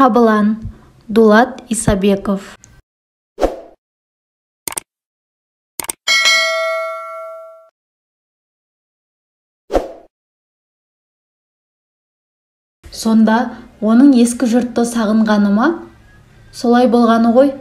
Қабылан, Дулат Исабеков. Сонда оның ескі жұртты сағынғаны ма? Солай болғаны ғой.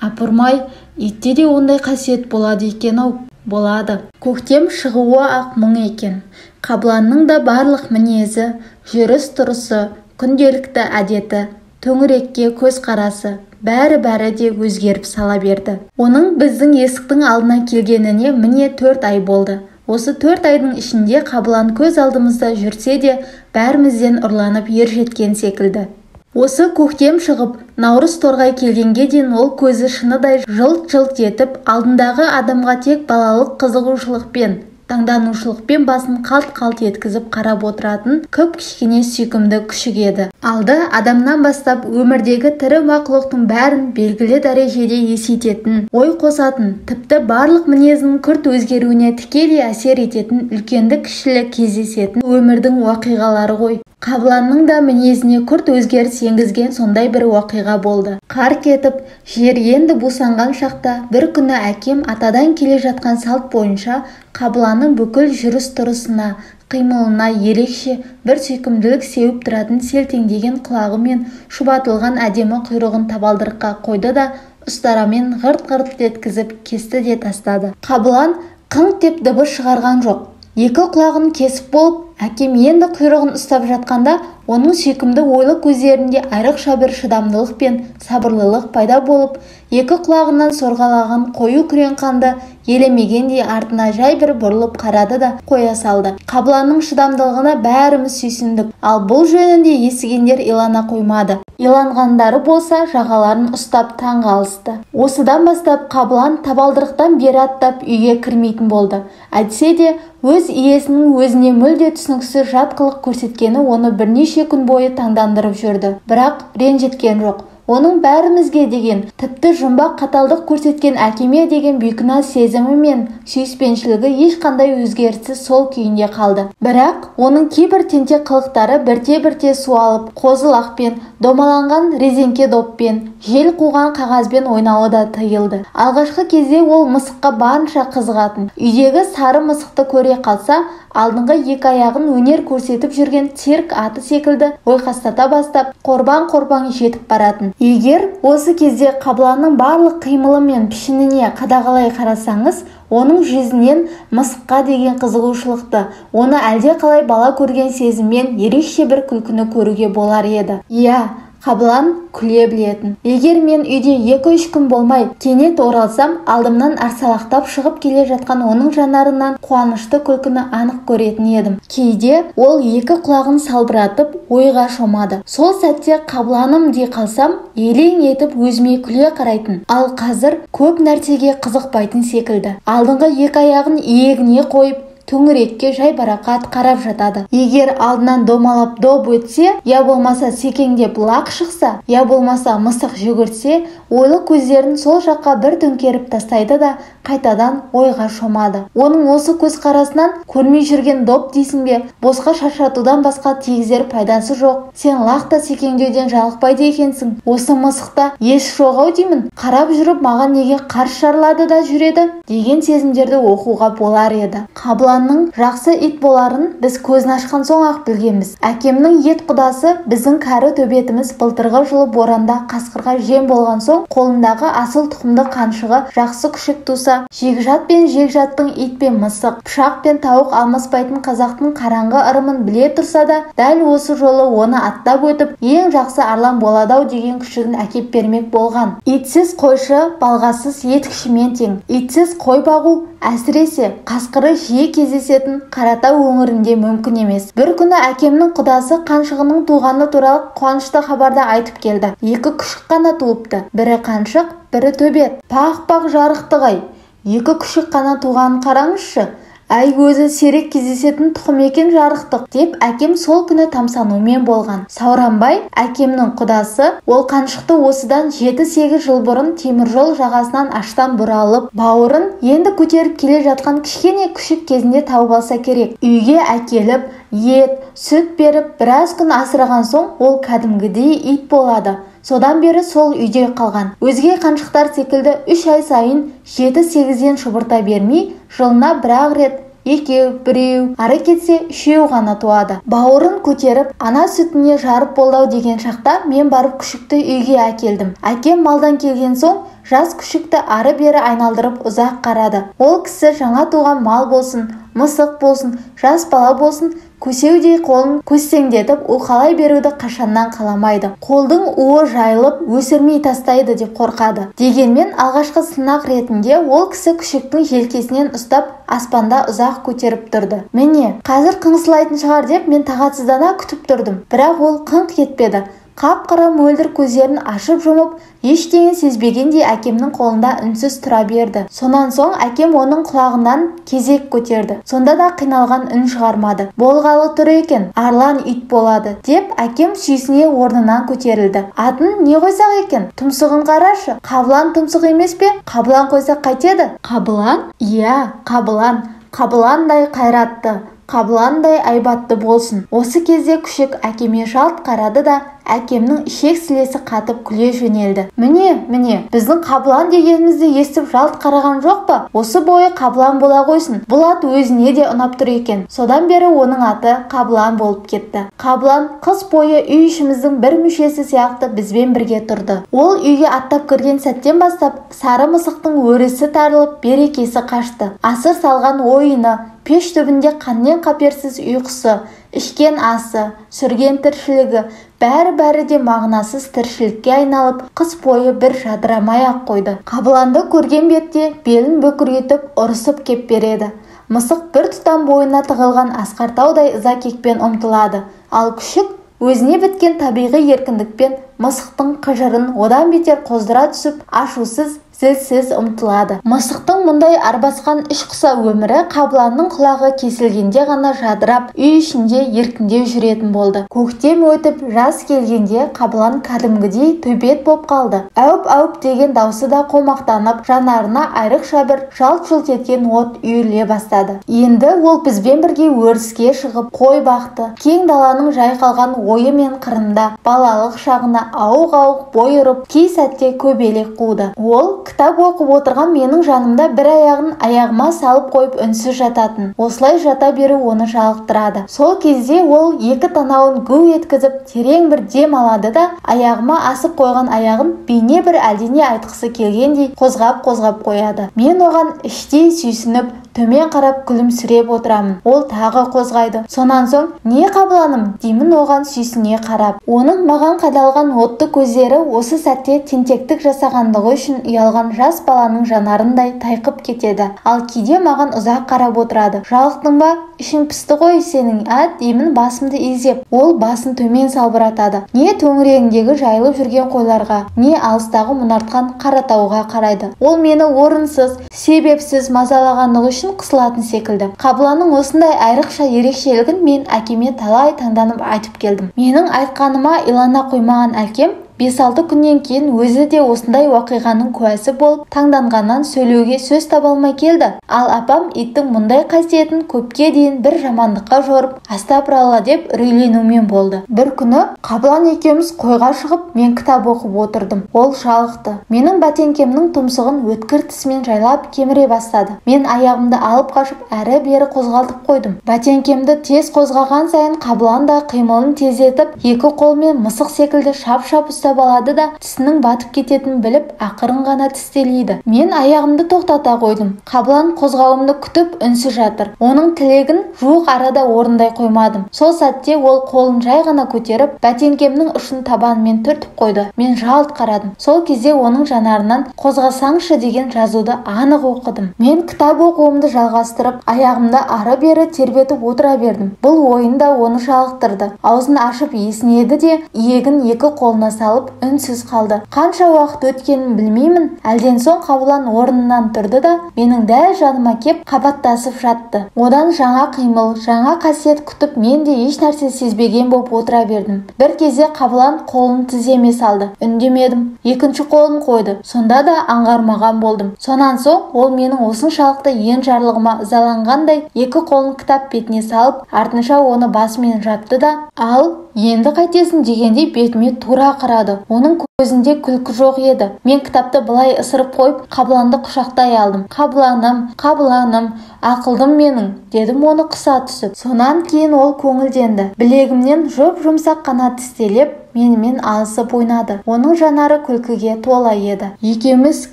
Апырмай, итте де ондай қасиет болады екен-ау, болады. Көктем шығуы-ақ мұң екен. Қабыланның да барлық мінезі, жүріс-тұрысы, күнделікті әдеті, төңірекке көзқарасы, бәрі-бәрі де өзгеріп сала берді. Оның біздің есіктің алдына келгеніне міне 4 ай болды. Осы 4 айдың ішінде Қабылан көз алдымызда жүрсе де, бәрімізден ұрланып ер жеткен секілді. Осы көктем шығып, наурыз торғай келгенге дейін ол көзі шыныдай жылт-жылт етіп, алдындағы адамға тек балалық қызығушылықпен, таңданушылықпен басын қалт-қалт еткізіп қарап отыратын кіп-кішкене сүйкімді күшік еді. Алды адамнан бастап өмірдегі тірі мақұлықтың бәрін белгілі дәрежеде есейтетін, ой қосатын, тіпті барлық мінезінің күрт өзгеруіне тікелей әсер ететін үлкенді-кішілі кездесетін өмірдің уақиғалары ғой. Қабыланның да мінезіне күрт өзгеріс енгізген сондай бір уақиға болды. Қар кетіп, жер енді бусанған шақта бір күні әкем атадан келе жатқан салт бойынша Қабыланның бүкіл жүріс-тұрысына, қимылына ерекше бір сүйкімділік сеуіп тұратын селтеңдеген құлағы мен шұбатылған әдемі құйрығын табалдырыққа қойды да, ұстарамен ғырт-ғырт еткізіп кесті де тастады. Қабылан қыңқ деп дыбыс шығарған жоқ. Екі құлағын кесіп болып, әкем енді құйрығын ұстап жатқанда, оның сүйкімді ойлы көздерінде айрықша бір шыдамдылық пен сабырлылық пайда болып, екі құлағынан сорғалаған қою күрең қанды елемегендей артына жай бір бұрылып қарады да қоя салды. Қабыланның шыдамдылығына бәріміз сүйсіндік, ал бұл жөнінде естігендер илана қоймады. Иланғандары болса, жағаларын ұстап таң қалысты. Осыдан бастап Қабылан табалдырықтан бері аттап үйге кірмейтін болды. Әйтсе де, өз иесінің өзіне мүлде түсініксіз жат қылық көрсеткені оны бірнеше күн бойы таңдандырып жүрді. Бірақ ренжіткен жоқ. Оның бәрімізге деген, тіпті жұмбақ қаталдық көрсеткен әкеме деген бейкүнә сезімі мен сүйіспеншілігі ешқандай өзгеріссіз сол күйінде қалды. Бірақ оның кейбір тентек қылықтары бірте-бірте суалып, қозы-лақпен, домаланған резеңке доппен, жел қуған қағазбен ойнауы да тыйылды. Алғашқы кезде ол мысыққа барынша қызығатын. Үйдегі сары мысықты көре қалса, алдыңғы екі аяғын өнер көрсетіп жүрген цирк аты секілді ойқастата бастап, қорбаң-қорбаң жетіп баратын. Егер осы кезде Қабыланның барлық қимылы мен пішініне қадағалай қарасаңыз, оның жүзінен мысыққа деген қызығушылықты, оны әлде қалай бала көрген сезіммен ерекше бір күлкіні көруге болар еді. Иә, Қабылан күле білетін. Егер мен үйде 2-3 күн болмай кенет оралсам, алдымнан арсалақтап шығып келе жатқан оның жанарынан қуанышты күлкіні анық көретін едім. Кейде ол екі құлағын салбыратып ойға шомады. Сол сәтте Қабыланым дей қалсам, елең етіп өзіме күле қарайтын. Ал қазір көп нәрсеге қызықпайтын секілді. Алдыңғы екі аяғын иегіне қойып, төңірекке жайбарақат қарап жатады. Егер алдынан домалап доп өтсе, я болмаса секеңдеп лақ шықса, я болмаса мысық жүгірсе, ойлы көздерін сол жаққа бір төңкеріп тастайды да қайтадан ойға шомады. Оның осы көзқарасынан көрмей жүрген доп дейсің бе, босқа шаршатудан басқа тигізер пайдасы жоқ. Сен лақта секеңдеуден жалықпайды екенсің. Осы мысықта ес жоқ-ау деймін. Қарап жүріп маған неге қарсы жарылады да жүреді деген сезімдерді оқуға болар еді. Қабыланның жақсы ит боларын біз көзін ашқан соң-ақ білгенбіз. Әкемнің ет құдасы біздің кәрі төбетіміз былтырғы жылы боранда қасқырға жем болған соң қолындағы асыл тұқымды қаншығы жақсы күшік туса, жекжат пен жекжаттың ит пен мысық, пышақ пен тауық алмаспайтын қазақтың қараңғы ырымын біле тұрса да, дәл осы жолы оны аттап өтіп, ең жақсы арлан болады-ау деген күшігін әкеп бермек болған. Итсіз қойшы балғасыз етікшімен тең. Итсіз қой бағу әсіресе қасқыры жиі кездесетін Қаратау өңірінде мүмкін емес. Бір күні әкемнің құдасы қаншығының туғаны туралы қуанышты хабарды айтып келді. Екі күшік қана туыпты. Бірі қаншық, бірі төбет. Пақ-пақ жарықтық-ай. Екі күшік қана туғанын қараңызшы. Әй, өзі сирек кездесетін тұқым екен жарықтық, деп әкем сол күні тамсанумен болған. Сауранбай әкемнің құдасы, ол қаншықты осыдан 7-8 жыл бұрын теміржол жағасынан аштан бұралып, бауырын енді көтеріп келе жатқан кішкене күшік кезінде тауып алса керек. Үйге әкеліп, ет, сүт беріп, біраз күн асыраған соң ол кәдімгідей ит болады. Содан бері сол үйде қалған. Өзге қаншықтар секілді 3 ай сайын 7-8-ден шұбырта бермей, жылына бір-ақ рет екеу, біреу, ары кетсе үшеу ғана туады. Бауырын көтеріп, ана сүтіне жарып болды-ау деген шақта мен барып күшікті үйге әкелдім. Әкем малдан келген соң жас күшікті ары-бері айналдырып ұзақ қарады. Ол кісі жаңа туған мал болсын, мысық болсын, жас бала болсын, көсеудей қолын көстеңдетіп уқалай беруді қашаннан қаламайды. Қолдың уы жайылып, өсірмей тастайды деп қорқады. Дегенмен алғашқы сынақ ретінде ол кісі күшіктің желкесінен ұстап, аспанда ұзақ көтеріп тұрды. Міне, қазір қыңсылайтын шығар деп мен тағатсыздана күтіп тұрдым. Бірақ ол қыңқ етпеді. Қап-қара мөлдір көздерін ашып жұмып, ештеңе сезбегендей әкемнің қолында үнсіз тұра берді. Сонан соң әкем оның құлағынан кезек көтерді. Сонда да қиналған үн шығармады. Болғалы тұр екен, арлан ит болады, деп әкем сүйсіне орнынан көтерілді. Атын не қойсақ екен? Тұмсығын қарашы, қабылан тұмсық емес пе? Қабылан қойсақ қайтеді? Қабылан? Иә, қабылан. Қабыландай қайратты, қабыландай айбатты болсын. Осы кезде күшік әкеме жалт қарады да, әкемнің ішек сілесі қатып күле жөнелді. Міне, міне, біздің қабылан дегенімізді естіп жалт қараған жоқ па? Осы бойы қабылан бола қойсын. Бұл ат өзіне де ұнап тұр екен. Содан бері оның аты Қабылан болып кетті. Қабылан қыс бойы үй ішіміздің бір мүшесі сияқты бізбен бірге тұрды. Ол үйге аттап кірген сәттен бастап сары мысықтың өрісі тарылып, берекесі қашты. Асыр салған ойыны, пеш түбінде қаннен қаперсіз ұйқысы, ішкен асы, сүрген тіршілігі, бәрі-бәрі де мағынасыз тіршілікке айналып, қыс бойы бір жадырамай-ақ қойды. Қабыланды көрген бетте белін бөкірейтіп ұрысып кеп береді. Мысық бір тұтам бойына тығылған асқар таудай ыза кекпен ұмтылады. Ал күшік өзіне біткен табиғи еркіндікпен мысықтың қыжырын одан бетер қоздыра түсіп, ашусыз, зілсіз ұмтылады. Мысықтың мұндай арбасқан іш құса өмірі қабыланның құлағы кесілгенде ғана жадырап, үй ішінде еркіндеу жүретін болды. Көктем өтіп, жаз келгенде қабылан кәдімгідей төбет боп қалды. Әуп-әуп деген даусы да қомақтанып, жанарына айрықша бір жалт-жұлт еткен от үйіріле бастады. Енді ол бізбен бірге өріске шығып, қой бақты. Кең даланың жайқалған ойы мен қырында балалық шағына ауық-ауық бой ұрып, кей сәтте көбелек қуды. Ол кітап оқып отырған менің жанымда бір аяғын аяғыма салып қойып үнсіз жататын. Осылай жата беру оны жалықтырады. Сол кезде ол екі танауын гу еткізіп, терең бір дем алады да, аяғыма асып қойған аяғын бейне бір әлдене айтқысы келгендей қозғап-қозғап қояды. Мен оған іштей сүйсініп, төмен қарап күлімсіреп отырамын. Ол тағы қозғайды. Сонан соң, не қабыланым, деймін оған сүйсіне қарап. Оның маған қадалған отты көздері осы сәтте тентектік жасағандығы үшін ұялған жас баланың жанарындай тайқып кетеді. Ал кейде маған ұзақ қарап отырады. Жалықтың ба? Ішің пісті ғой сенің, ә? Деймін басымды изеп. Ол басын төмен салбыратады. Не төңірегіндегі жайылып жүрген қойларға, не алыстағы мұнартқан қаратауға қарайды. Ол мені орынсыз, себепсіз мазалағандығы үшін қысылатын секілді. Қабыланның осындай айрықша ерекшелігін мен әкеме талай таңданып айтып келдім. Менің айтқаныма илана қоймаған әкем 5-6 күннен кейін өзі де осындай уақиғаның куәсі болып, таңданғаннан сөйлеуге сөз таба алмай келді. Ал апам иттің мұндай қасиетін көпке дейін бір жамандыққа жорып, астапыралла деп үрейленумен болды. Бір күні Қабылан екеуміз қойға шығып, мен кітап оқып отырдым. Ол жалықты. Менің бәтеңкемнің тұмсығын өткір тісімен жайлап кеміре бастады. Мен аяғымды алып қашып, әрі-бері қозғалтып қойдым. Бәтеңкемді тез қозғаған сайын Қабылан да қимылын тездетіп, екі қолымен мысық секілді шап-шап ұстап алады да, тісінің батып кететінін біліп, ақырын ғана тістелейді. Мен аяғымды тоқтата қойдым. Қабылан қозғауымды күтіп үнсіз жатыр. Оның тілегін жуық арада орындай қоймадым. Сол сәтте ол қолын жай ғана көтеріп, бәтеңкемнің ұшын табанымен түртіп қойды. Мен жалт қарадым. Сол кезде оның жанарынан қозғасаңшы деген жазуды анық оқыдым. Мен кітап оқуымды жалғастырып, аяғымды ары-бері тербетіп отыра бердім. Бұл ойын да оны жалықтырды. Аузын ашып есінеді де, иегін екі қолына салып, салып үнсіз қалды. Қанша уақыт өткенін білмеймін. Әлден соң Қабылан орнынан тұрды да менің дәл жаныма кеп қабаттасып жатты. Одан жаңа қимыл, жаңа қасиет күтіп мен де еш нәрсе сезбеген боп отыра бердім. Бір кезде Қабылан қолын тіземе салды. Үндемедім. Екінші қолын қойды. Сонда да аңғармаған болдым. Сонан соң ол менің осыншалықты енжарлығыма ызаланғандай екі қолын кітап бетіне салып, артынша оны басымен жапты да, ал енді қайтесің дегендей бетіме тура қарады. Оның көзінде күлкі жоқ еді. Мен кітапты былай ысырып қойып, Қабыланды құшақтай алдым. Қабыланым, Қабыланым, ақылдым менің, дедім оны қыса түсіп. Сонан кейін ол көңілденді. Білегімнен жұп-жұмсақ қана тістелеп, менімен алысып ойнады. Оның жанары күлкіге тола еді. Екеуміз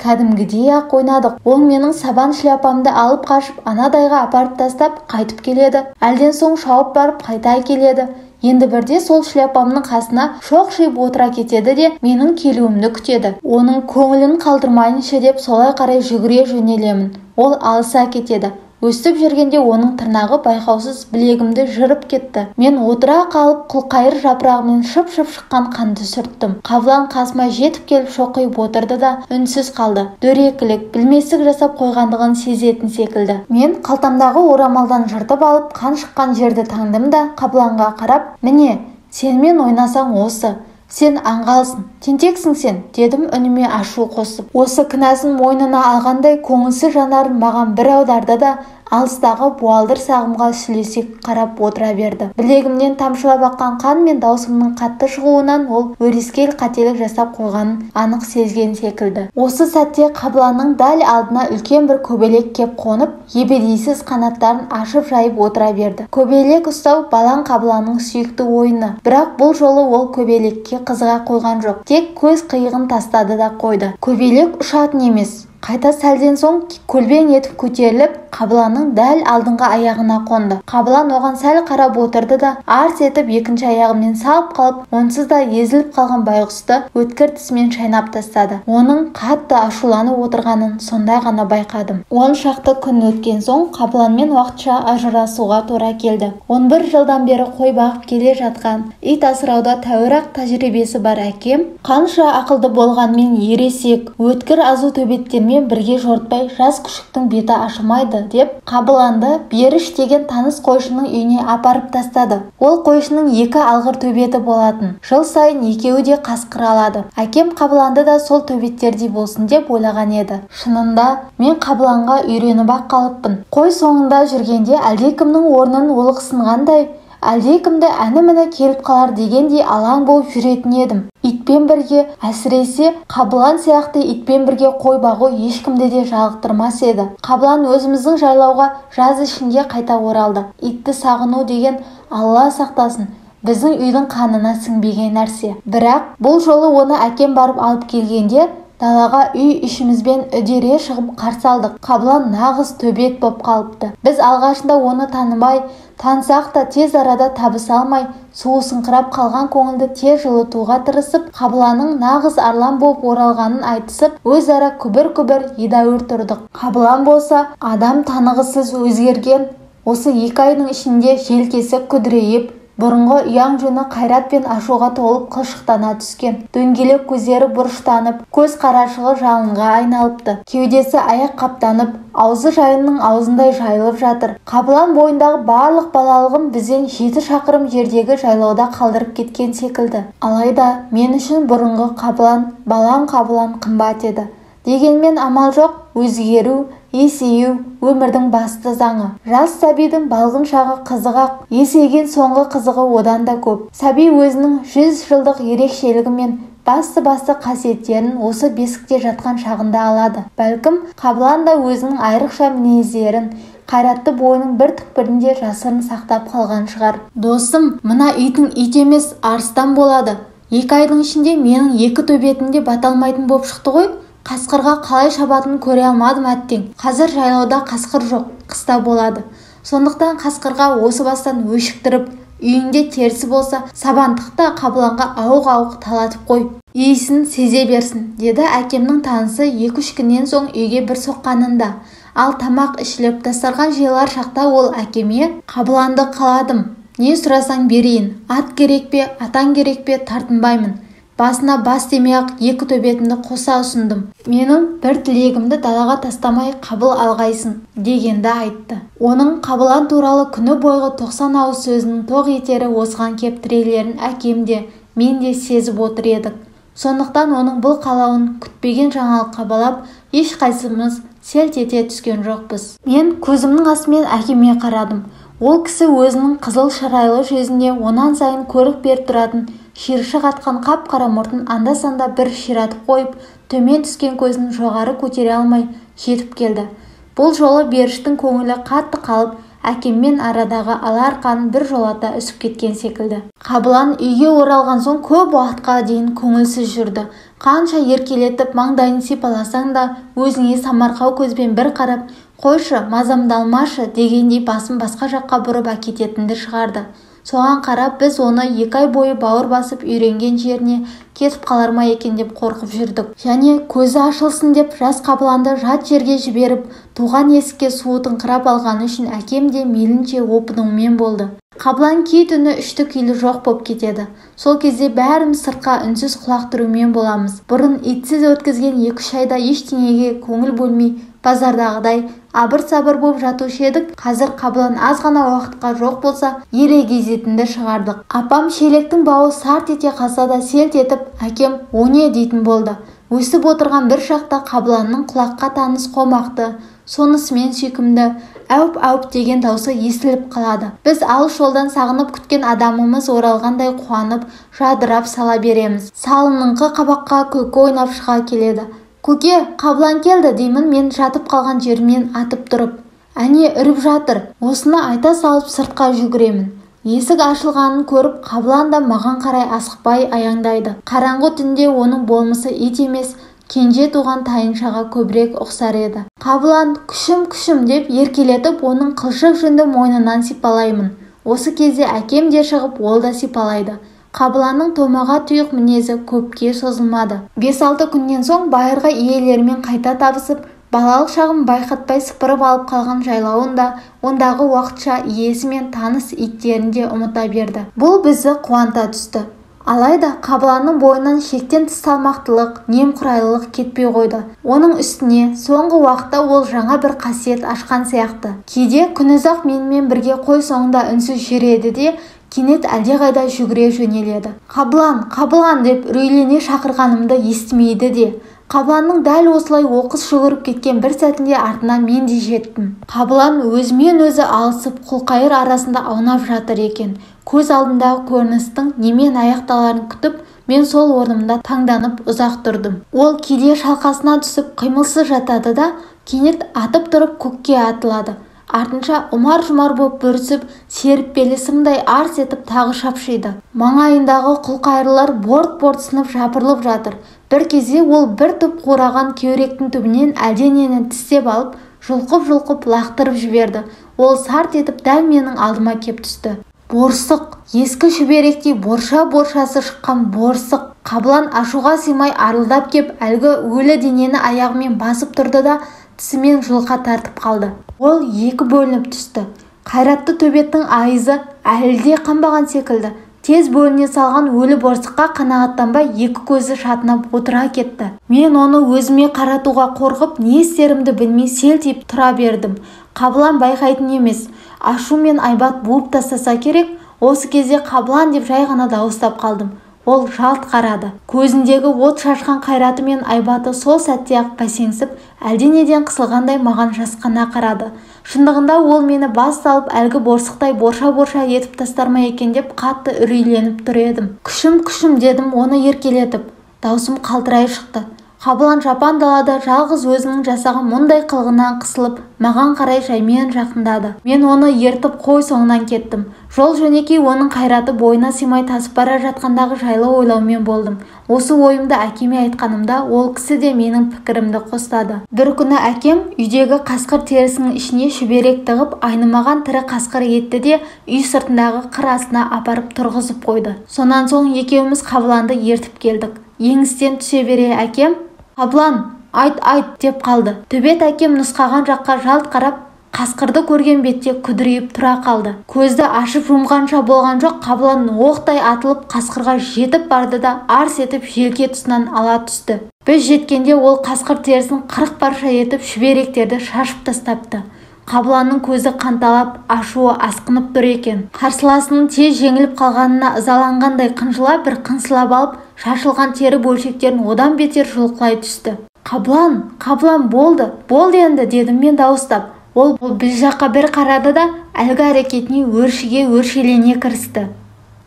кәдімгідей-ақ ойнадық. Ол менің сабан шляпамды алып қашып, анадайға апарып тастап, қайтып келеді. Әлден соң шауып барып қайта келеді. Енді бірде сол шляпамның қасына шоқшиып отыра кетеді де менің келуімді күтеді. Оның көңілін қалдырмайыншы деп солай қарай жүгіре жөнелемін. Ол алыса кетеді. Өстіп жүргенде оның тырнағы байқаусыз білегімді жырып кетті. Мен отыра қалып құлқайыр жапырағымен шып-шып шыққан қанды сүрттім. Қабылан қасыма жетіп келіп шоқиып отырды да үнсіз қалды. Дөрекілік, білместік жасап қойғандығын сезетін секілді. Мен қалтамдағы орамалдан жыртып алып қан шыққан жерді таңдым да Қабыланға қарап, міне, сенімен ойнасаң осы. Сен аңғалсың, тентексің сен, дедім үніме ашу қосып. Осы кінәсін мойнына алғандай көңілсіз жанарын маған бір аударды да алыстағы буалдыр сағымға сүлесек қарап отыра берді. Білегімнен тамшылап аққан қан мен даусымның қатты шығуынан ол өрескел қателік жасап қойғанын анық сезген секілді. Осы сәтте Қабыланның дәл алдына үлкен бір көбелек кеп қонып, ебедейсіз қанаттарын ашып жайып отыра берді. Көбелек ұстау балаң Қабыланның сүйікті ойыны. Бірақ бұл жолы ол көбелекке қызыға қойған жоқ. Тек көз қиығын тастады да қойды. Көбелек ұшатын емес. Қайта сәлден соң көлбең етіп көтеріліп, Қабыланның дәл алдыңғы аяғына қонды. Қабылан оған сәл қарап отырды да, арс етіп екінші аяғымен салып қалып, онсыз да езіліп қалған байғұсты өткір тісімен шайнап тастады. Оның қатты ашуланып отырғанын сонда ғана байқадым. 10 шақты күн өткен соң Қабыланмен уақытша ажырасуға тура келді. 11 жылдан бері қой бағып келе жатқан, ит асырауда тәуір-ақ тәжірибесі бар әкем, қанша ақылды болғанмен ересек, өткір азу төбеттермен бірге жортпай жас күшіктің беті ашылмайды деп Қабыланды Беріш деген таныс қойшының үйіне апарып тастады. Ол қойшының екі алғыр төбеті болатын. Жыл сайын екеуі де қасқыр алады. Әкем Қабыланды да сол төбеттердей болсын деп ойлаған еді. Шынында мен Қабыланға үйреніп-ақ қалыппын. Қой соңында жүргенде әлдекімнің орнын олықсынғандай, әлдекімді әні-міні келіп қалар дегендей алаң болып жүретін едім. Итпен бірге, әсіресе Қабылан сияқты итпен бірге қой бағу ешкімді де жалықтырмас еді. Қабылан өзіміздің жайлауға жаз ішінде қайта оралды. Итті сағыну деген Алла сақтасын, біздің үйдің қанына сіңбеген нәрсе. Бірақ бұл жолы оны әкем барып алып келгенде далаға үй ішімізбен үдере шығып қарсы алдық. Қабылан нағыз төбет боп қалыпты. Біз алғашында оны танымай, тансақ та тез арада табыса алмай, суысыңқырап қалған көңілді тез жылытуға тырысып, Қабыланның нағыз арлан болып оралғанын айтысып, өзара күбір-күбір едәуір тұрдық. Қабылан болса, адам танығысыз өзгерген, осы 2 айдың ішінде желкесі күдірейіп, бұрынғы ұяң жөні қайрат пен ашуға толып қылшықтана түскен. Дөңгелек көздері бұрыштанып, көз қарашығы жалынға айналыпты. Кеудесі аяқ қаптанып, аузы жайынның аузындай жайылып жатыр. Қабылан бойындағы барлық балалығын бізден 7 шақырым жердегі жайлауда қалдырып кеткен секілді. Алайда мен үшін бұрынғы Қабылан, балаң Қабылан қымбат еді. Дегенмен амал жоқ, өзгеру, есею өмірдің басты заңы. Жас сәбидің балғын шағы қызық-ақ, есейген соңғы қызығы одан да көп. Сәби өзінің 100 жылдық ерекшелігі мен басты-басты қасиеттерін осы бесікте жатқан шағында алады. Бәлкім, Қабылан да өзінің айрықша мінездерін, қайратты бойының бір түкпірінде жасырын сақтап қалған шығар. Досым, мына итің ит емес, арыстан болады. 2 айдың ішінде менің 2 төбетімде бата алмайтын боп шықты ғой. Қасқырға қалай шабатынын көре алмадым әттең. Қазір жайлауда қасқыр жоқ, қыста болады. Сондықтан қасқырға осы бастан өшіктіріп, үйіңде терісі болса, сабандықта Қабыланға ауық-ауық талатып қой. Иісін сезе берсін, деді әкемнің танысы 2-3 күннен соң үйге бір соққанында. Ал тамақ ішіліп, дастархан жиылар шақта ол әкеме Қабыланды қаладым. Не сұрасаң берейін, ат керек пе, атаң керек пе, тартынбаймын. Басына бас демей-ақ екі төбетімді қоса ұсындым. Менің бір тілегімді далаға тастамай қабыл алғайсың дегенді айтты. Оның Қабылан туралы күні бойғы 90 ауыз сөзінің тоқ етері осыған кеп тірелерін әкем де, мен де сезіп отыр едік. Сондықтан оның бұл қалауын күтпеген жаңалыққа балап, ешқайсымыз селт ете түскен жоқпыз. Мен көзімнің астымен әкеме қарадым. Ол кісі өзінің қызыл шырайлы жүзіне онан сайын көрік беріп тұратын шиыршық атқан қап-қара мұртын анда-санда бір ширатып қойып, төмен түскен көзін жоғары көтере алмай жетіп келді. Бұл жолы Беріштің көңілі қатты қалып, әкеммен арадағы ала арқанын бір жолата үсіп кеткен секілді. Қабылан үйге оралған соң көп уақытқа дейін көңілсіз жүрді. Қанша еркелетіп маңдайын сипаласаң да, өзіңе самарқау көзбен бір қарап, қойшы, мазамды алмашы дегендей басын басқа жаққа бұрып әкететінді шығарды. Соған қарап біз оны 2 ай бойы бауыр басып үйренген жеріне кетіп қалар ма екен деп қорқып жүрдік. Және көзі ашылсын деп жас Қабыланды жат жерге жіберіп, туған есікке суытыңқырап алғаны үшін әкем де мейлінше опынумен болды. Қабылан кей түні үшті күйлі жоқ боп кетеді. Сол кезде бәріміз сыртқа үнсіз құлақ түрумен боламыз. Бұрын итсіз өткізген 2-3 айда ештеңеге көңіл бөлмей, базардағыдай абыр-сабыр боп жатушы едік. Қазір Қабылан аз ғана уақытқа жоқ болса, ерегезетінді шығардық. Апам шелектің бауы сарт ете қалса да селт етіп, әкем «О не?» дейтін болды. Өсіп отырған бір шақта Қабыланның құлаққа таныс қомақты, сонысымен сүйкімді әуп-әуп деген даусы естіліп қалады. Біз алыс жолдан сағынып күткен адамымыз оралғандай қуанып, жадырап сала береміз. Салыныңқы қабаққа көке ойнап шыға келеді. Көке, Қабылан келді деймін мен жатып қалған жерімнен атып тұрып. Әне үріп жатыр. Осыны айта салып сыртқа жүгіремін. Есік ашылғанын көріп, Қабылан да маған қарай асықпай аяңдайды. Қараңғы түнде оның болмысы ит емес, кенже туған тайыншаға көбірек ұқсар еді. Қабылан, күшім, күшім деп еркелетіп, оның қылшық жүнді мойнынан сипалаймын. Осы кезде әкем де шығып, ол да сипалайды. Қабыланның томаға тұйық мінезі көпке созылмады. 5-6 күннен соң байырғы иелерімен қайта табысып, балалық шағын байқатпай сыпырып алып қалған жайлауын да, ондағы уақытша иесі мен таныс иттерін де ұмыта берді. Бұл бізді қуанта түсті. Алайда Қабыланның бойынан шектен тыс салмақтылық, немқұрайлылық кетпей қойды. Оның үстіне соңғы уақытта ол жаңа бір қасиет ашқан сияқты. Кейде күнұзақ менімен бірге қой соңында үнсіз жүреді де, кенет әлдеқайда жүгіре жөнеледі. Қабылан, Қабылан деп үрейлене шақырғанымды естімейді де. Қабыланның дәл осылай оқыс жүгіріп кеткен бір сәтінде артынан мен де жеттім. Қабылан өзімен өзі алысып, қолқайыр арасында аунап жатыр екен. Көз алдындағы көріністің немен аяқталарын күтіп, мен сол орнымда таңданып ұзақ тұрдым. Ол кейде шалқасына түсіп қимылсыз жатады да, кенет атып тұрып көкке атылады. Артынша ұмар-жұмар боп бүрісіп, серіппелі сымдай арс етіп тағы шапшиды. Маңайындағы құлқайырлар борт-борт сынып жапырылып жатыр. Бір кезде ол бір топ қураған кеуректің түбінен әлденені тістеп алып, жұлқып-жұлқып лақтырып жіберді. Ол сарт етіп дәл менің алдыма кеп түсті. Борсық, ескі шүберектей борша-боршасы шыққан борсық. Қабылан ашуға сыймай арылдап кеп, әлгі өлі денені аяғымен басып тұрды да, тісімен жұлқа тартып қалды. Ол екі бөлініп түсті. Қайратты төбеттің айызы әлі де қанбаған секілді. Тез бөліне салған өлі борсыққа қанағаттанбай екі көзі шатынап отыра кетті. Мен оны өзіме қаратуға қорқып, не істерімді білмей селтиіп тұра бердім. Қабылан байқайтын емес. Ашу мен айбат буып тастаса керек, осы кезде Қабылан деп жай ғана дауыстап қалдым. Ол жалт қарады. Көзіндегі от шашқан қайраты мен айбаты сол сәтте-ақ бәсеңсіп, әлденеден қысылғандай маған жасқана қарады. Шындығында ол мені бас салып, әлгі борсықтай борша-борша етіп тастар ма екен деп қатты үрейленіп тұр едім. Күшім, күшім дедім оны еркелетіп. Даусым қалтырай шықты. Қабылан жапан далада жалғыз өзінің жасаған мұндай қылығынан қысылып, маған қарай жаймен жақындады. Мен оны ертіп қой соңынан кеттім. Жол жөнекей оның қайраты бойына сыймай тасып бара жатқандағы жайлы ойлаумен болдым. Осы ойымды әкеме айтқанымда, ол кісі де менің пікірімді қостады. Бір күні әкем үйдегі қасқыр терісінің ішіне шүберек тығып, айнымаған тірі қасқыр етті де үй сыртындағы қыр астына апарып тұрғызып қойды. Сонан соң екеуміз Қабыланды ертіп келдік. Еңістен түсе бере әкем, «Қабылан, айт, айт» деп қалды. Төбет әкем нұсқаған жаққа жалт қарап, Қасқырды көрген бетте күдірейіп тұра қалды. Көзді ашып жұмғанша болған жоқ, қабылан оқтай атылып қасқырға жетіп барды да арс етіп желке тұсынан ала түсті. Біз жеткенде ол қасқыр терісін 40 парша етіп шүберектерді шашып тастапты. Қабыланның көзі қанталап, ашуы асқынып тұр екен. Қарсыласының тез жеңіліп қалғанына ызаланғандай қынжыла бір қынсылап алып, шашылған тері бөлшектерін одан бетер жұлқылай түсті. Қабылан, қабылан болды, болды енді, дедім мен дауыстап. Ол біз жаққа бір қарады да, әлгі әрекетіне өршіге өршелене кірісті.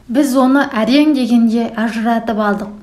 Біз оны әрең дегенде ажыратып алдық.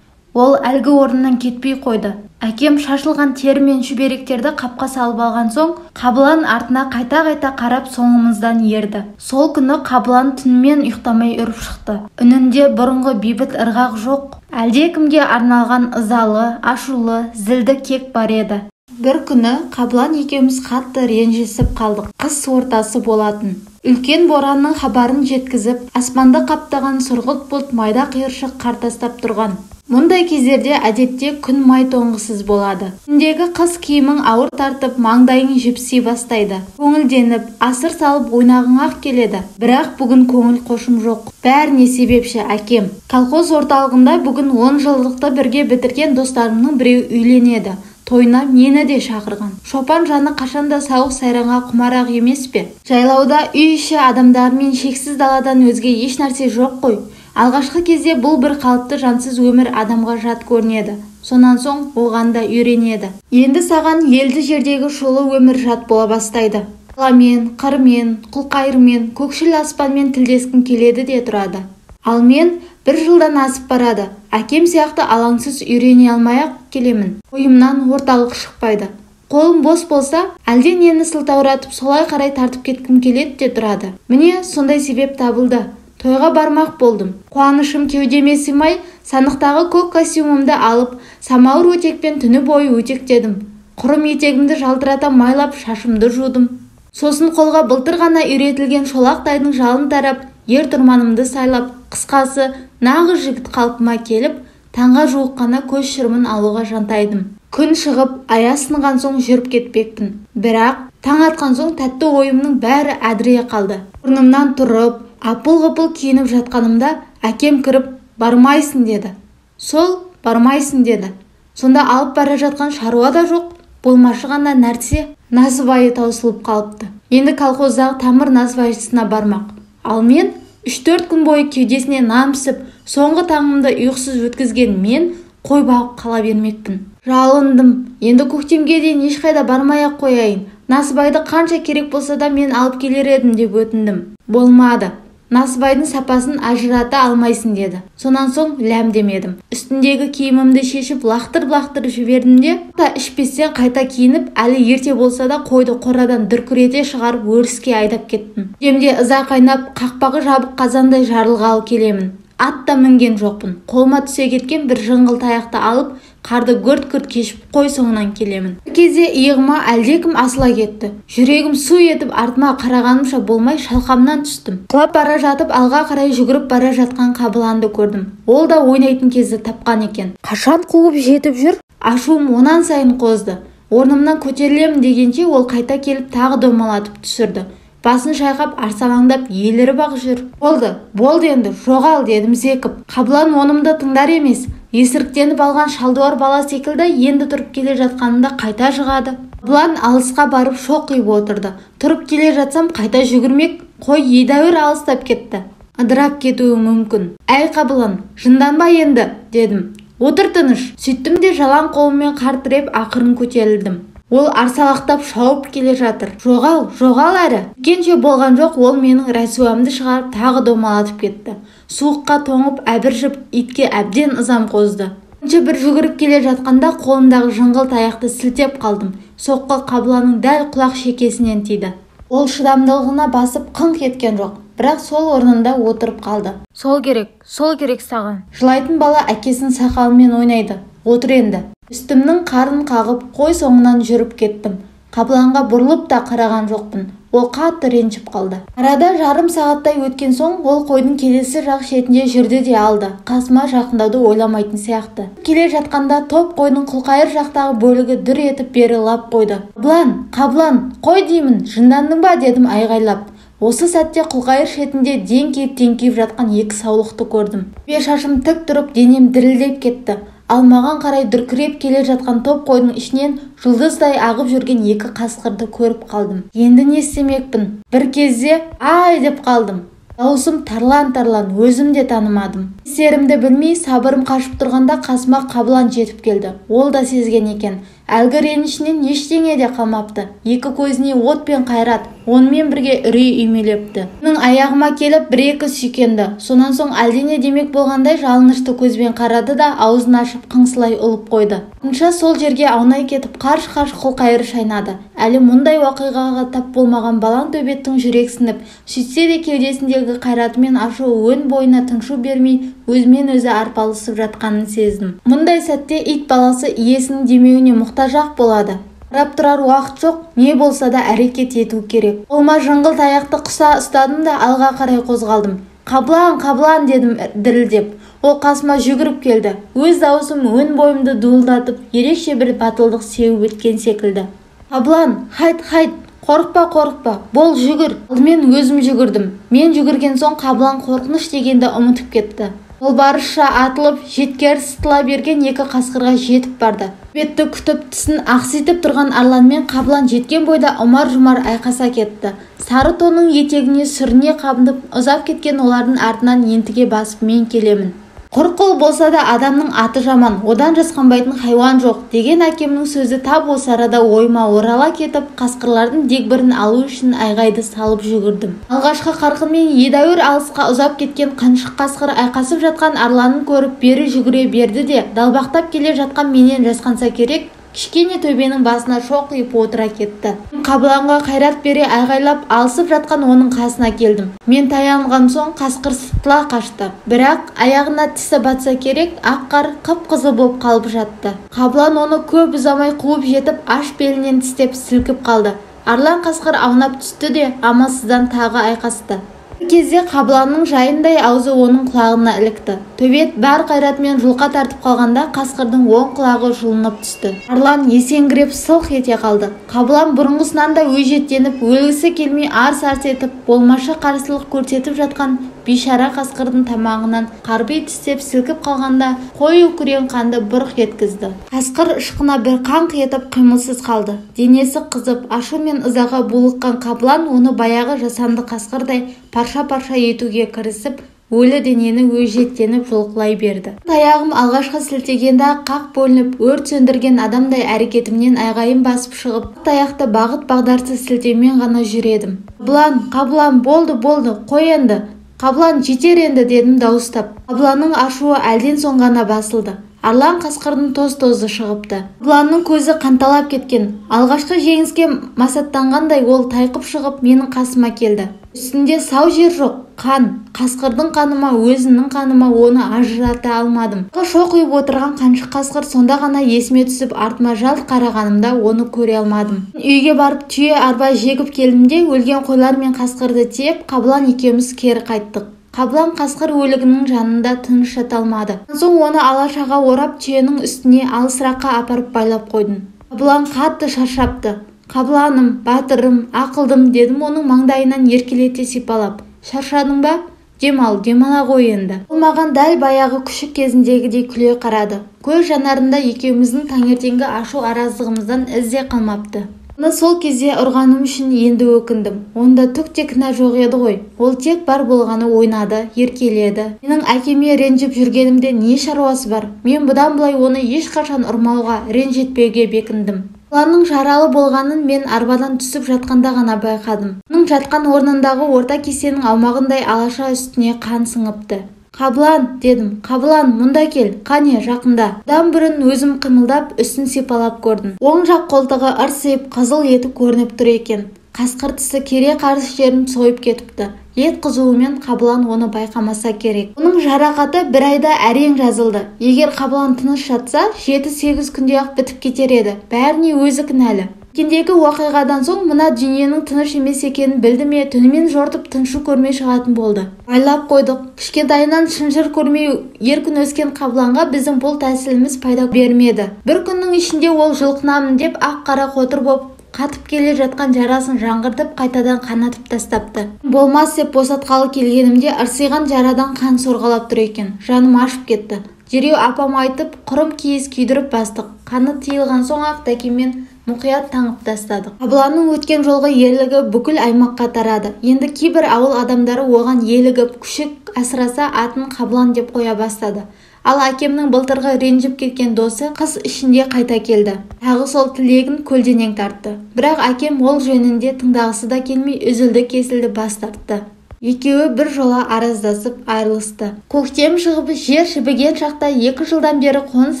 Ол әлгі орнынан кетпей қойды. Әкем шашылған тері мен шүберектерді қапқа салып алған соң, қабылан артына қайта-қайта қарап соңымыздан ерді. Сол күні қабылан түнімен ұйықтамай үріп шықты. Үнінде бұрынғы бейбіт ырғақ жоқ. Әлдекімге арналған ызалы, ашулы, зілді кек бар еді. Бір күні қабылан екеуміз қатты ренжісіп қалдық. Қыс ортасы болатын. Үлкен боранның хабарын жеткізіп, аспанды қаптаған сұрғылт бұлт майда қиыршық қар тастап тұрған. Мұндай кездерде әдетте күн май тоңғысыз болады. Түндегі қыс киімің ауыр тартып, маңдайың жіпси бастайды. Көңілденіп, асыр салып ойнағың-ақ келеді. Бірақ бүгін көңіл қошым жоқ. Бәріне себепші әкем. Колхоз орталығында бүгін 10 жылдықты бірге бітірген достарымның біреуі үйленеді. Тойына мені де шақырған. Шопан жаны қашанда сауық сайранға құмарақ емес пе? Жайлауда үй іші адамдармен шексіз даладан өзге еш нәрсе жоқ қой. Алғашқы кезде бұл бір қалыпты жансыз өмір адамға жат көрінеді. Сонан соң оған да үйренеді. Енді саған елді жердегі шулы өмір жат бола бастайды. Даламен, қырмен, құлқайырмен, көкшіл аспанмен тілдескім келеді де тұрады. Ал мен бір жылдан асып барады. Әкем сияқты алаңсыз үйрене алмай-ақ келемін. Ойымнан орталық шықпайды. Қолым бос болса, әлде нені сылтауратып солай қарай тартып кеткім келеді де тұрады. Міне сондай себеп табылды. Тойға бармақ болдым. Қуанышым кеудеме сыймай, санықтағы көк костюмімді алып, самауыр өтекпен түні бойы өтектедім. Құрым етегімді жалтырата майлап, шашымды жудым. Сосын қолға былтыр ғана үйретілген шолақ тайдың жалын тарап, ер тұрманымды сайлап, қысқасы, нағыз жігіт қалпыма келіп, таңға жуық қана көз шырымын алуға жантайдым. Күн шығып, аяз сынған соң жүріп кетпекпін. Бірақ таң атқан соң тәтті ойымның бәрі әдірие қалды. Орнымнан тұрып, апыл-ғұпыл киініп жатқанымда әкем кіріп, бармайсың деді. Сол бармайсың деді. Сонда алып бара жатқан шаруа да жоқ, болмашы ғана нәрсе, насыбайы таусылып қалыпты. Енді колхоздағы тамыр насыбайшысына бармақ. Ал мен 3-4 күн бойы кеудесіне нан пісіп, соңғы таңымды ұйқысыз өткізген мен қой бағып қала бермекпін. Жалындым. Енді көктемге дейін ешқайда бармай-ақ қояйын. Насыбайды қанша керек болса да мен алып келер едім деп өтіндім. Болмады. Насыбайдың сапасын ажырата алмайсың деді. Сонан соң ләм демедім. Үстіндегі киімімді шешіп лақтырып-лақтырып жібердім де, та ішпестен қайта киініп, әлі ерте болса да қойды қорадан дүркірете шығарып өріске айдап кеттім. Демде ыза қайнап, қақпағы жабық қазандай жарылғалы келемін. Ат та мінген жоқпын. Қолыма түсе кеткен бір жыңғыл таяқты алып, қарды гүрт-гүрт кешіп қой соңынан келемін. Бір кезде иығыма әлдекім асыла кетті. Жүрегім су етіп артыма қарағанымша болмай шалқамнан түстім. Құлап бара жатып алға қарай жүгіріп бара жатқан қабыланды көрдім. Ол да ойнайтын кезді тапқан екен. Қашан қуып жетіп жүр? Ашуым онан сайын қозды. Орнымнан көтерілемін дегенше ол қайта келіп тағы домалатып түсірді. Басын шайқап арсалаңдап еліріп-ақ жүр. Болды, болды енді, жоғал дедім зекіп. Қабылан онымды тыңдар емес. Есіріктеніп алған шалдуар бала секілді енді тұрып келе жатқанында қайта жығады. Қабылан алысқа барып шоқиып отырды. Тұрып келе жатсам қайта жүгірмек, қой едәуір алыстап кетті. Ыдырап кетуі мүмкін. Әй қабылан, жынданба енді, дедім. Отыр тыныш. Сөйттім де жалаң қолыммен қар тіреп ақырын көтерілдім. Ол арсалақтап шауып келе жатыр. Жоғал, жоғал әрі. Кенже болған жоқ, ол менің рәсуамды шығарып тағы домалатып кетті. Суыққа тоңып әбіржіп, итке әбден ызам қозды. Бірінші бір жүгіріп келе жатқанда қолымдағы жыңғыл таяқты сілтеп қалдым. Соққы қабыланның дәл құлақ шекесінен тиді. Ол шыдамдылығына басып қыңқ еткен жоқ, бірақ сол орнында отырып қалды. Сол керек, сол керек саған. Жылайтын бала әкесінің сақалымен ойнайды. Отыр енді. Үстімнің қарын қағып, қой соңынан жүріп кеттім. Қабыланға бұрылып та қараған жоқпын. Ол қатты ренжіп қалды. Арада жарым сағаттай өткен соң ол қойдың келесі жақ шетінде жүрді де алды. Қасыма жақындауды ойламайтын сияқты. Келе жатқанда топ қойдың құлқайыр жақтағы бөлігі дүр етіп бері лап қойды. Қабылан, Қабылан, қой деймін, жындандың ба, дедім айғайлап. Осы сәтте құлқайыр шетінде деңкейіп-деңкейіп жатқан екі саулықты көрдім. Бе шашым тік тұрып, денем дірілдеп кетті. Ал маған қарай дүркіреп келе жатқан топ қойдың ішінен жұлдыздай ағып жүрген екі қасқырды көріп қалдым. Енді не істемекпін? Бір кезде ай деп қалдым. Дауысым тарлан-тарлан, өзім де танымадым. Не істерімді білмей, сабырым қашып тұрғанда қасыма Қабылан жетіп келді. Ол да сезген екен. Әлгі ренішінен ештеңе де қалмапты. Екі көзіне от пен қайрат, онымен бірге үрей үймелепті. Менің аяғыма келіп бір-екі сүйкенді. Сонан соң әлдене демек болғандай жалынышты көзбен қарады да аузын ашып қыңсылай ұлып қойды. Артынша сол жерге аунай кетіп қарш-қарш құлқайыр шайнады. Әлі мұндай уақиғаға тап болмаған балаң төбеттің жүрексініп, сөйтсе де кеудесіндегі қайраты мен ашуы өн бойына тыншу бермей, өзімен өзі арпалысып жатқанын сездім. Мұндай сәтте ит баласы иесінің демеуіне мұқтаж-ақ болады. Қарап тұрар уақыт жоқ, не болса да әрекет ету керек. Қолыма жыңғыл таяқты құса ұстадым да алға қарай қозғалдым. Қабылан, Қабылан, дедім дірілдеп. Ол қасыма жүгіріп келді. Өз дауысым өн бойымды дуылдатып, ерекше бір батылдық сеуіп өткен секілді. Қабылан, хайт, хайт, қорықпа, қорықпа, бол, жүгір. Алдымен өзім жүгірдім. Мен жүгірген соң Қабылан қорқыныш дегенді ұмытып кетті. Жолбарысша атылып, жеткері сытыла берген екі қасқырға жетіп барды. Бетті күтіп, тісін ақситып тұрған арланмен Қабылан жеткен бойда ұмар-жұмар айқаса кетті. Сары тонның етегіне сүріне қабынып, ұзап кеткен олардың артынан ентіге басып мен келемін. Құр қол болса да адамның аты жаман, одан жасқанбайтын хайуан жоқ, деген әкемнің сөзі тап осы арада ойыма орала кетіп, қасқырлардың дегбірін алу үшін айғайды салып жүгірдім. Алғашқы қарқынмен едәуір алысқа ұзап кеткен қаншық қасқыр айқасып жатқан арланын көріп бері жүгіре берді де, далбақтап келе жатқан менен жасқанса керек, кішкене төбенің басына шоқиып отыра кетті. Қабыланға қайрат бере айғайлап, алысып жатқан оның қасына келдім. Мен таянған соң қасқыр сытыла қашты. Бірақ аяғына тісі батса керек, ақ қар қып-қызыл болып қалып жатты. Қабылан оны көп ұзамай қуып жетіп, аш белінен тістеп сілкіп қалды. Арлан қасқыр аунап түсті де, амалсыздан тағы айқасты. Бір кезде Қабыланның жайындай аузы оның құлағына ілікті. Төбет бар қайратымен жұлқа тартып қалғанда қасқырдың оң құлағы жұлынып түсті. Арлан есеңгіреп сылқ ете қалды. Қабылан бұрынғысынан да өжеттеніп, өлгісі келмей арс-арс етіп, болмашы қарсылық көрсетіп жатқан бейшара қасқырдың тамағынан қарби тістеп сілкіп қалғанда қою күрең қанды бұрқ еткізді. Қасқыр ышқына бір қаңқ етіп қимылсыз қалды. Денесі қызып, ашу мен ызаға булыққан Қабылан оны баяғы жасанды қасқырдай парша-парша етуге кірісіп, өлі денені өжеттеніп жұлқылай берді. Таяғым алғашқы сілтегенде қақ бөлініп, өрт сөндірген адамдай әрекетімнен айғайым басып шығып, таяқты бағыт-бағдарсыз сілтеумен ғана жүредім. Қабылан, Қабылан, болды, болды, қой енді. Қабылан, жетер енді, дедім дауыстап. Қабыланның ашуы әлден соң ғана басылды. Арлан қасқырдың тоз-тозы шығыпты. Қабыланның көзі қанталап кеткен. Алғашқы жеңіске масаттанғандай ол тайқып шығып менің қасыма келді. Үстінде сау жер жоқ, қан, қасқырдың қаныма, өзімнің қаныма оны ажырата алмадым. Шоқиып отырған қаншық қасқыр сонда ғана есіме түсіп, артыма жалт қарағанымда оны көре алмадым. Үйге барып түйе арба жегіп келдім де, өлген қойлар мен қасқырды тиеп, Қабылан екеуміз кері қайттық. Қабылан қасқыр өлігінің жанында тыныш жата алмады. Соң оны алашаға орап, түйенің үстіне алысыраққа апарып байлап қойдым. Қабылан қатты шаршапты. Қабыланым, батырым, ақылдым, дедім оның маңдайынан еркелете сипалап. Шаршадың ба? Демал, демала ғой енді. Ол маған дәл баяғы күшік кезіндегідей күле қарады. Көз жанарында екеуміздің таңертеңгі ашу араздығымыздан із де қалмапты. Оны сол кезде ұрғаным үшін енді өкіндім. Онда түк те кінә жоқ еді ғой. Ол тек бар болғаны ойнады, еркеледі. Менің әкеме ренжіп жүргенімде не шаруасы бар? Мен бұдан былай оны ешқашан ұрмауға, ренжітпеуге бекіндім. Қабыланның жаралы болғанын мен арбадан түсіп жатқанда ғана байқадым. Оның жатқан орнындағы орта кесенің аумағындай алаша үстіне қан сіңіпті. Қабылан, дедім, Қабылан, мұнда кел, қане, жақында. Бұдан бұрын өзім қимылдап, үстін сипалап көрдім. Оң жақ қолтығы ырсиып, қызыл еті көрініп тұр екен. Қасқыр тісі кере қарыс жерін сойып кетіпті. Ет қызуымен Қабылан оны байқамаса керек. Оның жарақаты бір айда әрең жазылды. Егер Қабылан тыныш жатса, 7-8 күнде-ақ бітіп кетер еді. Бәріне өзі кінәлі. Өткендегі уақиғадан соң мына дүниенің тыныш емес екенін білді ме, түнімен жортып тыншу көрмей шығатын болды. Байлап қойдық. Кішкентайынан шынжыр көрмей еркін өскен қабыланға біздің бұл тәсіліміз пайда бермеді. Бір күннің ішінде ол жұлқынамын деп ақ-қара қотыр боп қатып келе жатқан жарасын жаңғыртып қайтадан қанатып тастапты. Болмас деп босатқалы келгенімде ырсиған жарадан қан сорғалап тұр екен. Жаным ашып кетті. Дереу апам айтып, құрым киіз күйдіріп бастық. Қаны тыйылған соң ақ дәкемен мұқият таңып тастадық. Қабыланның өткен жолғы ерлігі бүкіл аймаққа тарады. Енді кейбір ауыл адамдары оған елігіп, күшік асыраса атын Қабылан деп қоя бастады. Ал әкемнің былтырғы ренжіп кеткен досы қыс ішінде қайта келді. Тағы сол тілегін көлденең тартты. Бірақ әкем ол жөнінде тыңдағысы да келмей үзілді-кесілді бас тартты. Екеуі бір жола араздасып айырылысты. Көктем шығып жер жібіген шақта 2 жылдан бері қоныс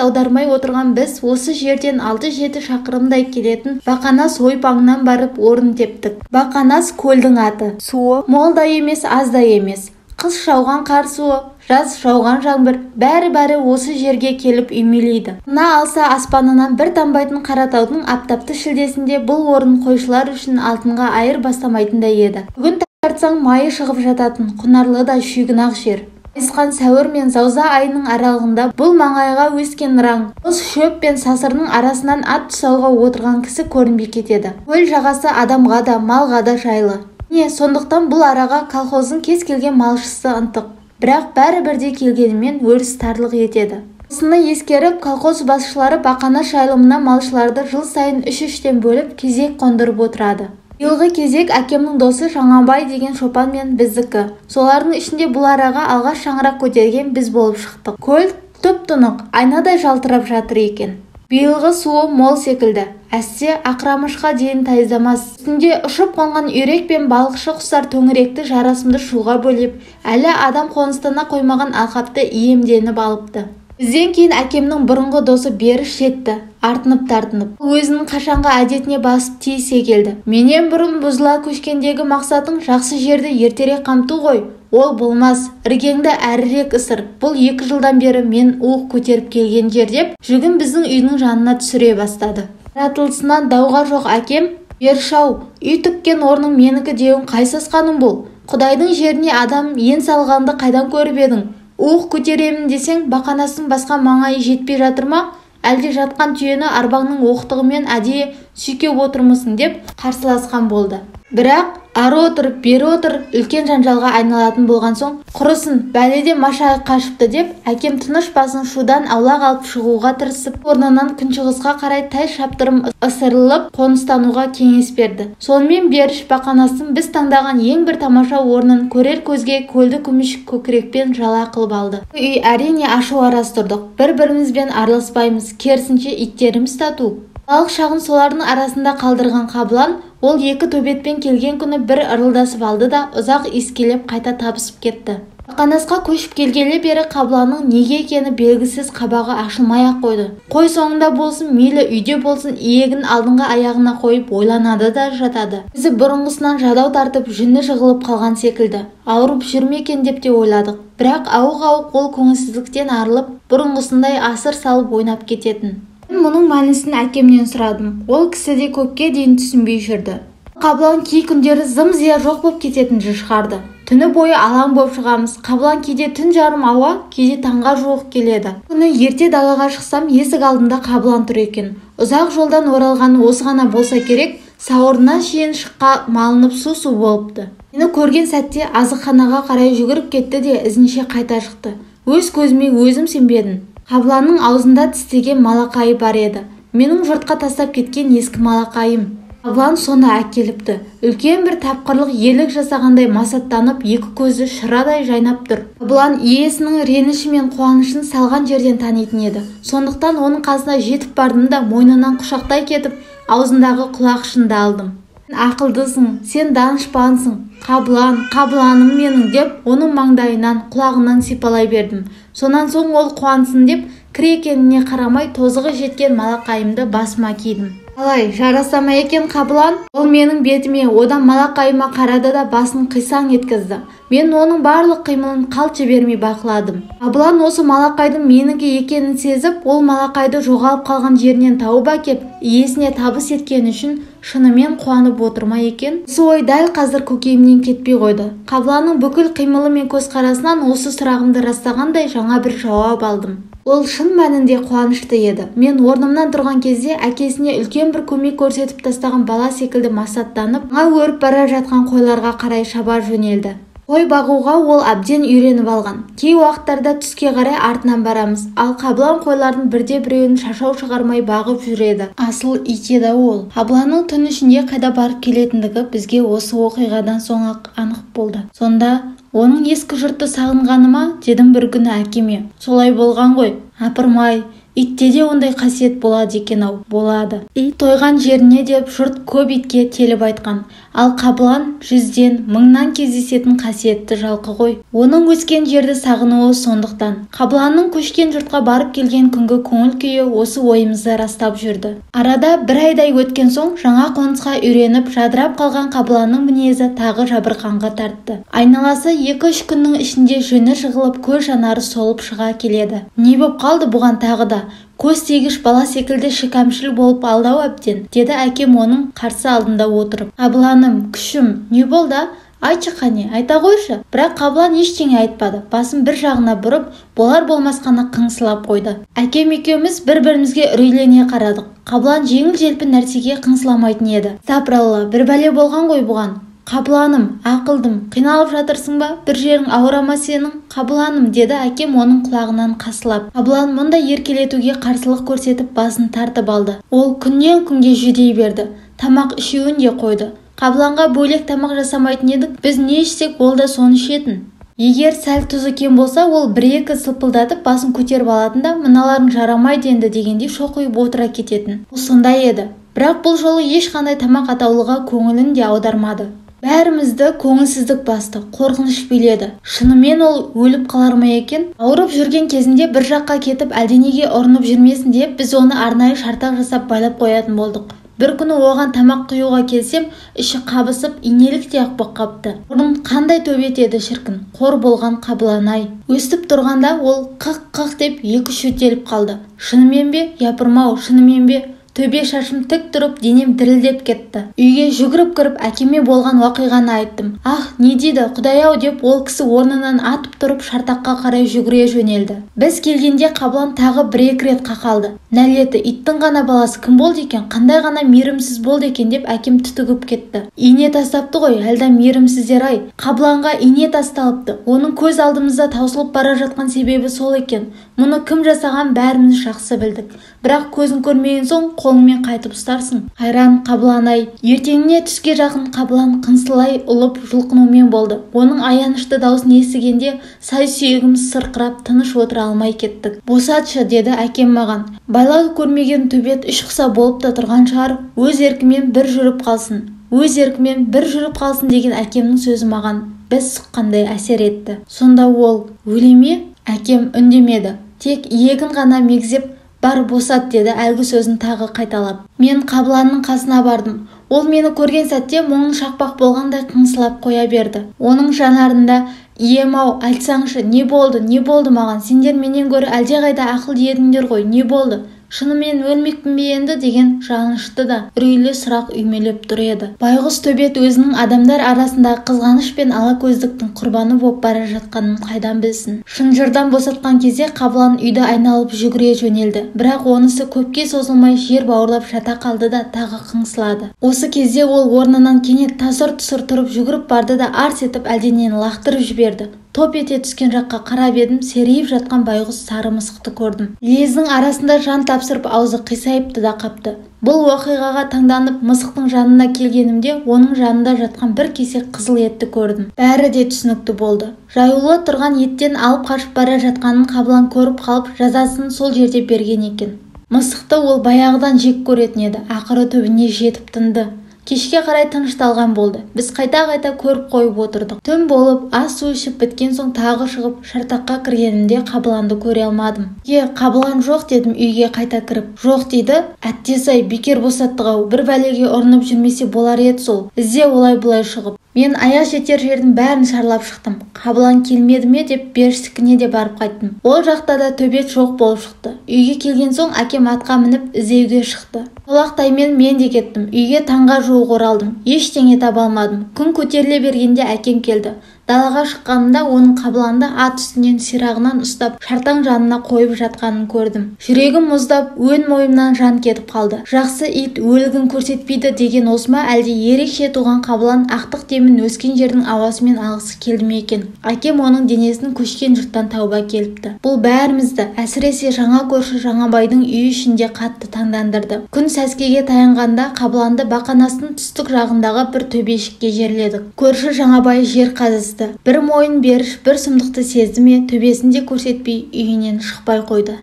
аудармай отырған біз осы жерден 6-7 шақырымдай келетін Бақанас ойпаңнан барып орын тептік. Бақанас көлдің аты. Суы мол да емес, аз да емес. Қыс жауған қар суы, жаз жауған жаңбыр, бәрі-бәрі осы жерге келіп үймелейді. Тына алса аспанынан бір тамбайтын Қаратаудың аптапты шілдесінде бұл орын қойшылар үшін алтынға айыр бастамайтындай еді. Бүгін тартсаң майы шығып жататын құнарлы да шүйгін-ақ жер. Майысқан сәуір мен зауза айының аралығында бұл маңайға өскен раң, мұз шөп пен сасырдың арасынан ат тұсауға отырған кісі көрінбей кетеді. Көл жағасы адамға да, малға да жайлы. Міне, сондықтан бұл араға колхоздың кез келген малшысы ынтық. Бірақ бәрі бірдей келгенімен өріс тарлық етеді. Осыны ескеріп, колхоз басшылары Бақанас жайылымына малшыларды жыл сайын үш-үштен бөліп кезек қондырып отырады. Биылғы кезек әкемнің досы Жаңабай деген шопан мен біздікі. Солардың ішінде бұл араға алғаш шаңырақ көтерген біз болып шықтық. Көл тұп-тұнық, айнадай жалтырап жатыр екен. Биылғы суы мол секілді. Әсте ақырамышқа дейін тайыздамас. Үстінде ұшып қонған үйрек пен балықшы құстар төңіректі жарасымды шуға бөлеп, әлі адам қоныстана қоймаған алқапты иемденіп алыпты. Бізден кейін әкемнің бұрынғы досы Беріш жетті, артынып-тартынып. Өзінің қашанғы әдетіне басып тиісе келді. Менен бұрын бұзыла көшкендегі мақсатың жақсы жерді ертерек қамту ғой. Ол болмас, іргеңді әрірек ысыр. Бұл 2 жылдан бері мен уық көтеріп келген жер деп, жүгін біздің үйдің жанына түсіре бастады. Жаратылысынан дауға жоқ әкем, Беріш-ау, үй тіккен орның менікі деуің қай сасқаның бұл? Құдайдың жеріне адам ен салғанды қайдан көріп едің? Уық көтеремін десең, Бақанастың басқа маңайы жетпей жатыр ма? Әлде жатқан түйені арбаңның оқтығымен әдейі сүйкеп отырмысың деп қарсыласқан болды. Бірақ ары отыр, бері отыр, үлкен жанжалға айналатын болған соң, құрысын, бәледен машайық қашыпты деп, әкем тыныш басын шудан аулақ алып шығуға тырысып, орнынан күншығысқа қарай тай шаптырым ысырылып қоныстануға кеңес берді. Сонымен Беріш Бақанастың біз таңдаған ең бір тамаша орнын көрер көзге көлді күміш көкірекпен жала қылып алды. Үй әрине ашу араз тұрдық, бір-бірімізбен араласпаймыз, керісінше иттеріміз тату. Балалық шағын солардың арасында қалдырған Қабылан, ол 2 төбетпен келген күні бір ырылдасып алды да ұзақ иіскелеп қайта табысып кетті. Бақанасқа көшіп келгелі бері Қабыланның неге екені белгісіз қабағы ашылмай-ақ қойды. Қой соңында болсын, мейлі үйде болсын, иегін алдыңғы аяғына қойып ойланады да жатады. Өзі бұрынғысынан жадау тартып, жүні жығылып қалған секілді. Ауырып жүр ме екен деп те ойладық. Бірақ ауық-ауық ол көңілсіздіктен арылып, бұрынғысындай асыр салып ойнап кететін. Мен мұның мәнісін әкемнен сұрадым. Ол кісі де көпке дейін түсінбей жүрді. Қабылан кей күндері зым-зия жоқ болып кететін жыр шығарды. Түні бойы алаң болып шығамыз. Қабылан кейде түн жарым ауа, кейде таңға жуық келеді. Күні ерте далаға шықсам, есік алдында Қабылан тұр екен. Ұзақ жолдан оралғаны осы ғана болса керек, сауырынан шейін шыққа малынып су-су болыпты. Мені көрген сәтте азықханаға қарай жүгіріп кетті де ізінше қайта шықты. Өз көзіме өзім сенбедім. Қабыланның аузында тістеген малақайы бар еді. Менің жұртқа тастап кеткен ескі малақайым. Қабылан соны әкеліпті. Үлкен бір тапқырлық ерлік жасағандай масаттанып, екі көзі шырадай жайнап тұр. Қабылан иесінің реніші мен қуанышын салған жерден танитын еді. Сондықтан оның қасына жетіп бардым да мойнынан құшақтай кетіп, аузындағы құлақшынды алдым. Ақылдысың, сен данышпансың, Қабылан, қабыланым менің деп, оның маңдайынан, құлағынан сипалай бердім. Сонан соң ол қуансын деп, Кір екеніне қарамай тозығы жеткен малақайымды басыма кидім. Қалай, жараса ма екен Қабылан? Ол менің бетіме, одан малақайыма қарады да басын қисаң еткізді. Мен оның барлық қимылын қалт жібермей бақыладым. Қабылан осы малақайдың менікі екенін сезіп, ол малақайды жоғалып қалған жерінен тауып әкеп, иесіне табыс еткені үшін шынымен қуанып отыр ма екен? Осы ой дәл қазір көкейімнен кетпей қойды. Қабыланның бүкіл қимылы мен көзқарасынан осы сұрағымды растағандай жаңа бір жауап алдым. Ол шын мәнінде қуанышты еді. Мен орнымнан тұрған кезде әкесіне үлкен бір көмек көрсетіп тастаған бала секілді масаттанып, жаңа өріп бара жатқан қойларға қарай шаба жөнелді. Қой бағуға ол әбден үйреніп алған. Кей уақыттарда түске қарай артынан барамыз. Ал Қабылан қойлардың бірде-біреуін шашау шығармай бағып жүреді. Асыл ит еді ол. Қабыланның түн ішінде қайда барып келетіндігі бізге осы оқиғадан соң-ақ анық болды. Сонда оның ескі жұртты сағынғаны ма, дедім бір күні әкеме. Солай болған ғой. Апырмай, итте де ондай қасиет болады екен-ау. Болады. Ит тойған жеріне деп жұрт көп итке теліп айтқан. Ал Қабылан 100-ден, 1000-нан кездесетін қасиетті жалқы ғой. Оның өскен жерді сағынуы сондықтан. Қабыланның көшкен жұртқа барып келген күнгі көңіл күйі осы ойымызды растап жүрді. Арада бір айдай өткен соң жаңа қонысқа үйреніп жадырап қалған Қабыланның мінезі тағы жабырқанға тартты. Айналасы 2-3 күннің ішінде жүні жығылып, көз жанары солып шыға келеді. Не боп қалды бұған тағы да? Көз тегіш бала секілді шікәмшіл болып алдау әбден, деді әкем оның қарсы алдында отырып. Қабыланым, күшім, не болды? Айтшы қане, айта қойшы. Бірақ Қабылан ештеңе айтпады. Басын бір жағына бұрып, болар болмас қана қыңсылап қойды. Әкем екеуміз бір-бірімізге үрейлене қарадық. Қабылан жеңіл-желпі нәрсеге қыңсыламайтын еді. Сапыралла, бір бәле болған ғой бұған. Қабыланым, ақылдым, қиналып жатырсың ба? Бір жерің ауыра ма сенің? Қабыланым, деді әкем оның құлағынан қасылап. Қабылан мұндай еркелетуге қарсылық көрсетіп басын тартып алды. Ол күннен күнге жүдей берді. Тамақ ішуін де қойды. Қабыланға бөлек тамақ жасамайтын едік, біз не ішсек ол да соны ішетін. Егер сәл тұзы кем болса, ол бір-екі сылпылдатып басын көтеріп алатын да, мыналарың жарамайды енді дегендей шоқиып отыра кететін. Ол сондай еді. Бірақ бұл жолы ешқандай тамақ атаулыға көңілін де аудармады. Бәрімізді көңілсіздік басты, қорқыныш биледі. Шынымен ол өліп қалар ма екен? Ауырып жүрген кезінде бір жаққа кетіп әлденеге ұрынып жүрмесін деп біз оны арнайы шартақ жасап байлап қоятын болдық. Бір күні оған тамақ құюға келсем, іші қабысып, инеліктей-ақ боп қапты. Бұрын қандай төбет еді шіркін, қор болған Қабылан-ай. Өстіп тұрғанда ол қық-қық деп екі шөтеліп қалды. Шынымен бе? Япырмау, шынымен бе? Төбе шашым тік тұрып, денем дірілдеп кетті. Үйге жүгіріп кіріп, әкеме болған уақиғаны айттым. Ах, не дейді, Құдай-ау деп ол кісі орнынан атып тұрып, шартаққа қарай жүгіре жөнелді. Біз келгенде Қабылан тағы бір-екі рет қақалды. Нәлеті, иттің ғана баласы кім болды екен, қандай ғана мейірімсіз болды екен деп әкем түтігіп кетті. Ине тастапты ғой, әлда мейірімсіздер-ай. Қабыланға ине тасталыпты. Оның көз алдымызда таусылып бара жатқан себебі сол екен. Мұны кім жасаған бәріміз жақсы білдік. Бірақ көзін көрмеген соң қолыңмен қайтып ұстарсың. Қайран Қабылан-ай. Ертеңіне түске жақын Қабылан қыңсылай ұлып жұлқынумен болды. Оның аянышты даусын естігенде сай сүйегіміз сырқырап тыныш отыра алмай кеттік. Босатшы, деді әкем маған. Байлау көрмеген төбет үш құса болып та тұрған шығар, өз еркімен бір жүріп қалсын. Өз еркімен бір жүріп қалсын деген әкемнің сөзі маған біз сұққандай әсер етті. Сонда ол өле ме? Әкем үндемеді. Тек иегін ғана мегзеп, бар босат деді әлгі сөзін тағы қайталап. Мен Қабыланның қасына бардым. Ол мені көрген сәтте мұңын шақпақ болғандай қыңсылап қоя берді. Оның жанарында ием-ау, айтсаңшы, не болды, не болды маған? Сендер менен гөрі әлдеқайда ақылды едіңдер ғой, не болды? Шынымен өлмекпін бе енді деген жанышты да үрейлі сұрақ үймелеп тұр еді. Байғұс төбет өзінің адамдар арасындағы қызғаныш пен алакөздіктің құрбаны боп бара жатқанын қайдан білсін. Шынжырдан босатқан кезде Қабылан үйді айналып жүгіре жөнелді. Бірақ онысы көпке созылмай жер бауырлап жата қалды да тағы қыңсылады. Осы кезде ол орнынан кенет тасыр-тұсыр тұрып жүгіріп барды да арс етіп әлденені лақтырып жіберді. Топ ете түскен жаққа қарап едім, серейіп жатқан байғұс сары мысықты көрдім. Лездің арасында жан тапсырып аузы қисайыпты да қапты. Бұл оқиғаға таңданып мысықтың жанына келгенімде оның жанында жатқан бір кесек қызыл етті көрдім. Бәрі де түсінікті болды. Жаюлы тұрған еттен алып қашып бара жатқанын Қабылан көріп қалып, жазасын сол жерде берген екен. Мысықты ол баяғыдан жек көретін еді, ақыры түбіне жетіп тынды. Кешке қарай тынышталған болды. Біз қайта-қайта көріп қойып отырдық. Түн болып, ас-су ішіп біткен соң тағы шығып, шартаққа кіргенімде қабыланды көре алмадым. Е, қабылан жоқ дедім үйге қайта кіріп. Жоқ дейді. Әттесі-ай, бекер босаттық-ау, бір бәлеге ұрынып жүрмесе болар еді сол. Ізде олай-бұлай шығып. Мен аяқ жетер жердің бәрін шарлап шықтым. Қабылан келмеді ме деп Беріштікіне де барып қайттым. Ол жақта да төбет жоқ болып шықты. Үйге келген соң әкем атқа мініп іздеуге шықты. Шолақ таймен мен де кеттім. Үйге таңға жуық оралдым. Ештеңе таба алмадым. Күн көтеріле бергенде әкем келді. Далаға шыққанымда оның қабыланды ат үстінен сирағынан ұстап, шартаң жанына қойып жатқанын көрдім. Жүрегім мұздап, өн мойнымнан жан кетіп қалды. Жақсы ит өлігін көрсетпейді деген осы ма, әлде ерекше туған қабылан ақтық демін өскен жердің ауасымен алғысы келді ме екен? Әкем оның денесін көшкен жұрттан тауып әкеліпті. Бұл бәрімізді, әсіресе жаңа көрші Жаңабайдың үйі ішінде қатты таңдандырды. Күн сәскеге таянғанда қабыланды бақанастың түстік жағындағы бір төбешікке жерледік. Көрші Жаңабай жер қазысты. Бір мойын беріш бір сұмдықты сезді ме, төбесін де көрсетпей үйінен шықпай қойды.